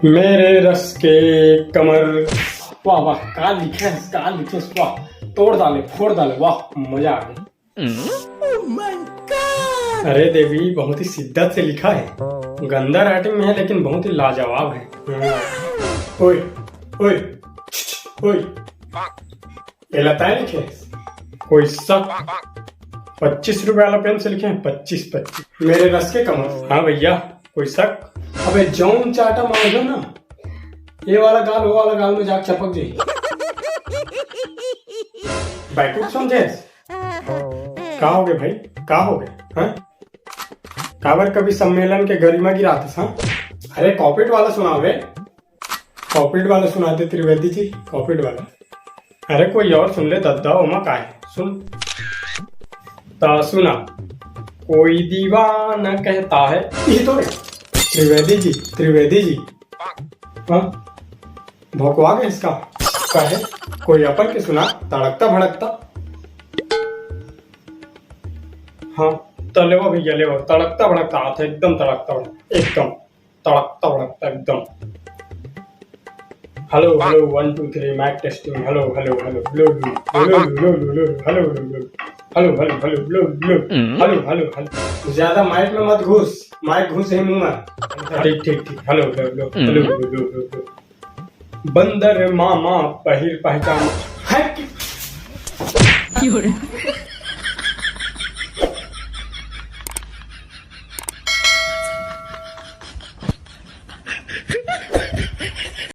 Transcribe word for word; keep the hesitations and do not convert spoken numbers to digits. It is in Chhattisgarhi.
मेरे रस के कमर। वाह वाह, का लिखे हे, का लिखे हे, वाह, तोड़ डाले, फोड़ डाले, वाह, मजा आ गया। अरे देवी, बहुत ही शिद्दत से लिखा है, गंदा राइटिंग में है लेकिन बहुत ही लाजवाब है। ओए, ओए, ओए, एला तैं लिखे? कोई शक? पच्चीस रुपए वाला पेन से लिखे हैं, पच्चीस, पच्चीस। मेरे रस के कमर। हाँ भैया, कोई शक? अबे जौन चाटा मारबे ना, ये वाला गाल, वो वाला गाल में जाके चपक जाई। बैकूफ समझे? का हो गए भाई, का हो गए, हाँ? काबर कभी सम्मेलन के गरिमा गिराथस, हाँ? अरे कॉपीट वाला सुनाओ बे। कॉपीट वाला सुना दे त्रिवेदी जी, कॉपीट वाला। अरे कोई और सुन ले दद्दा, ओमा का है, सुन। ता सुना, कोई दीवाना कहता है, ये तो रे। त्रिवेदी जी, त्रिवेदी जी, हाँ, भौंकवा गए इसका, का है? कोई अपन के सुना, तड़कता भड़कता। हाँ, तो लेवा भैया, लेवा, तड़कता भड़कता हाथ है, एकदम तड़कता भड़कता, एकदम तड़कता भड़कता, एकदम। Hello, hello, one, two, three, mic testing, hello, hello, hello, hello, hello, hello, hello, hello, hello, hello, hello, hello, hello, hello, hello, hello। ज्यादा माइक में मत घुस, माइक घुस है मुंह में। ठीक, ठीक, ठीक, hello, hello, hello, hello, hello, hello। बंदर मामा पहिर पहचान। है कि-